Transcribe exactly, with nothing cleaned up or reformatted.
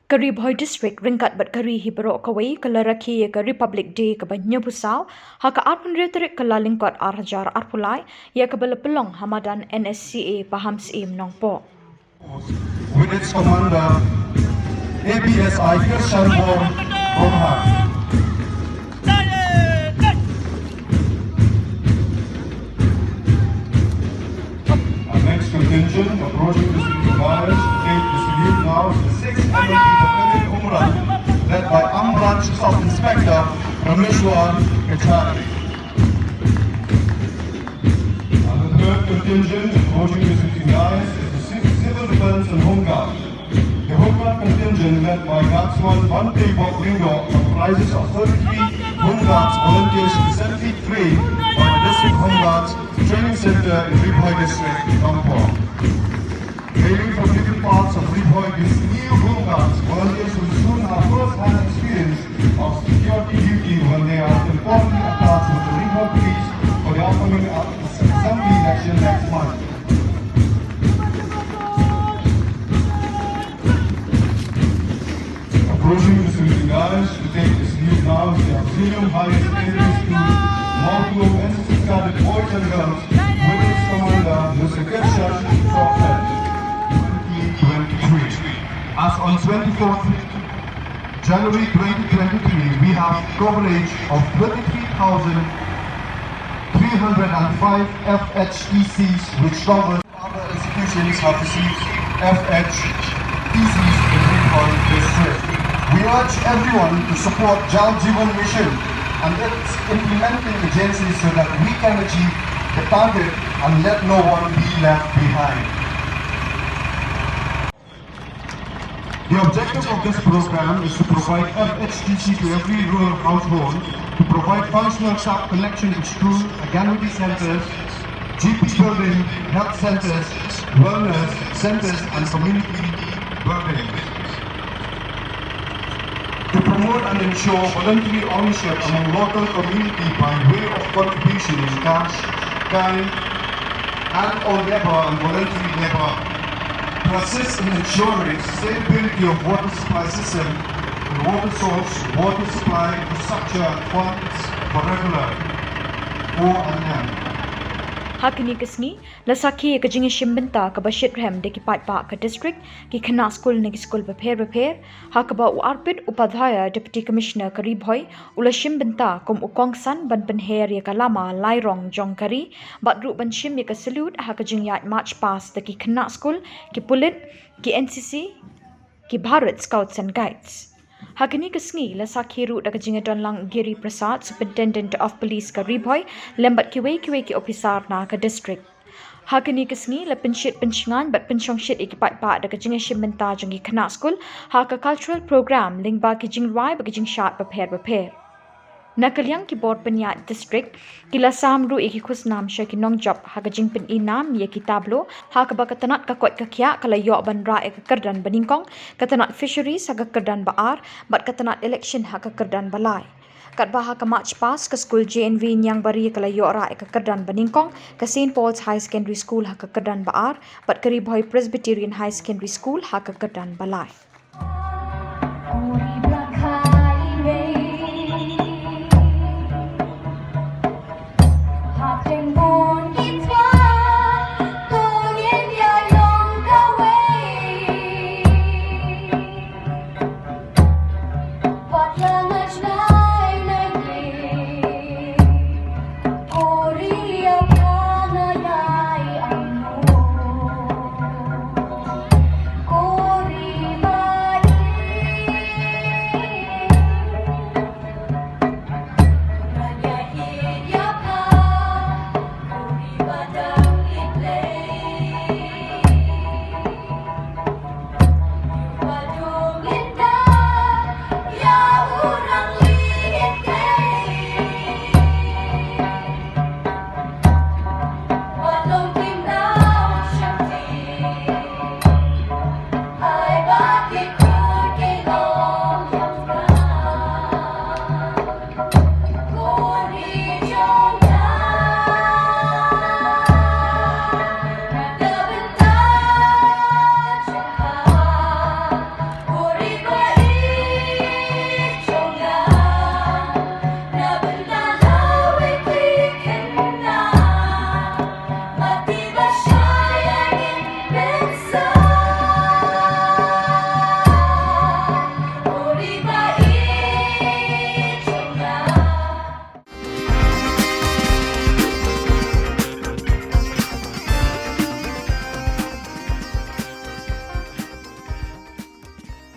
Ka Ri Bhoi District ryngkat bad ka ri hi baroh kawei ka la rakhe ïa ka Republic Day kaba hynñiewphew saw ha ka arphew hynriew tarik Kyllalyngkot ar hajar arphew lai, ïa kaba la pynlong ha madan N S C A Pahamsyiem Nongpoh. With its commander, A P S I Kirshanbor Ronghang. Our next contingent approaching the shooting dais to take the salute now is the sixth M L T Battalion Umran, led by Armed Branch Sub Inspector Rameshwar Kachari. And the third contingent approaching the shooting dais is the Ci- Civil Defence and Home Guard. The Home Guard contingent led by Guardsman Bante Bok Lyngdoh comprises of thirty-three Home Guards volunteers recently trained by the District Home Guards Training Centre in Ri Bhoi District, Nongpoh. Hailing from different parts of Ri Bhoi, these new Home Guards volunteers will soon have first-hand experience of security duty when they are importantly attached with the Ri Bhoi Police for the upcoming assembly election next month. Approaching the shooting dais to take the salute now is the Auxilium Higher Secondary School, Mawkyrwat N C C Cadet Boys and Girls, with its commander, Mister Kirshan Sokhet. Twenty twenty-three. As on twenty-fourth January twenty twenty-three, we have coverage of twenty-three thousand three hundred and five F H T Cs, which covers other institutions have received F H T Cs in Ri Bhoi District. We urge everyone to support Jal Jeevan Mission and its implementing agencies so that we can achieve the target and let no one be left behind. The objective of this program is to provide F H T C to every rural household to provide functional tap connection to school, Anganwadi centers, G P building, health centers, wellness centers, and community buildings. To promote and ensure voluntary ownership among local community by way of contribution in cash, kind, and or labor and voluntary labor. To assist in ensuring stability of water supply system and water source, water supply infrastructure funds for regular O and M. Ha kane ka sngi, la sakhi ïa ka jingïashim bynta kaba shitrhem da ki paidbah ka district, ki khynnah skul na ki skul bapher bapher, ha kaba u Arpit Upadhyaya, Deputy Commissioner ka Ri Bhoi, u la shim bynta kum u kongsan ban pynher ïa ka lama lai rong jong ka ri, bad ruh ban shim ïa ka salute ha ka jingïaid march past da ki khynnah skul, ki pulit, ki N C C, ki Bharat Scouts and Guides. Ha kane ka sngi la sakhi ruh da ka jingïadon lang Giri Prasad, Superintendent of Police ka Ri Bhoi, lem bad kiwei kiwei ki ophisar na ka district. Ha kane ka sngi la pynshit pynshngaiñ bad pynshongshit ïa ki paidbah da ka jingïashim bynta jong ki khynnah skul ha ka cultural program lyngba ki jingrwai bad ki jingshad bapher bapher. Na ka liang ki bor pynïaid district ki la sam ruh ïa ki khusnam sha ki nongjop ha ka jingpyni nam ïa ki tableau, ha kaba ka tnat ka koit ka khiah ka la ïoh ban rah ïa ka kyrdan ba nyngkong, ka tnat fisheries ha ka kyrdan ba ar, bad ka tnat election ha ka kyrdan ba lai. Katba ha ka march past ka skul J N V Niangbari ka la ïoh rah ïa ka kyrdan ba nyngkong, ka Saint Paul's Higher Secondary School ha ka kyrdan ba ar, bad ka Ri Bhoi Presbyterian Higher Secondary School ha ka kyrdan ba lai.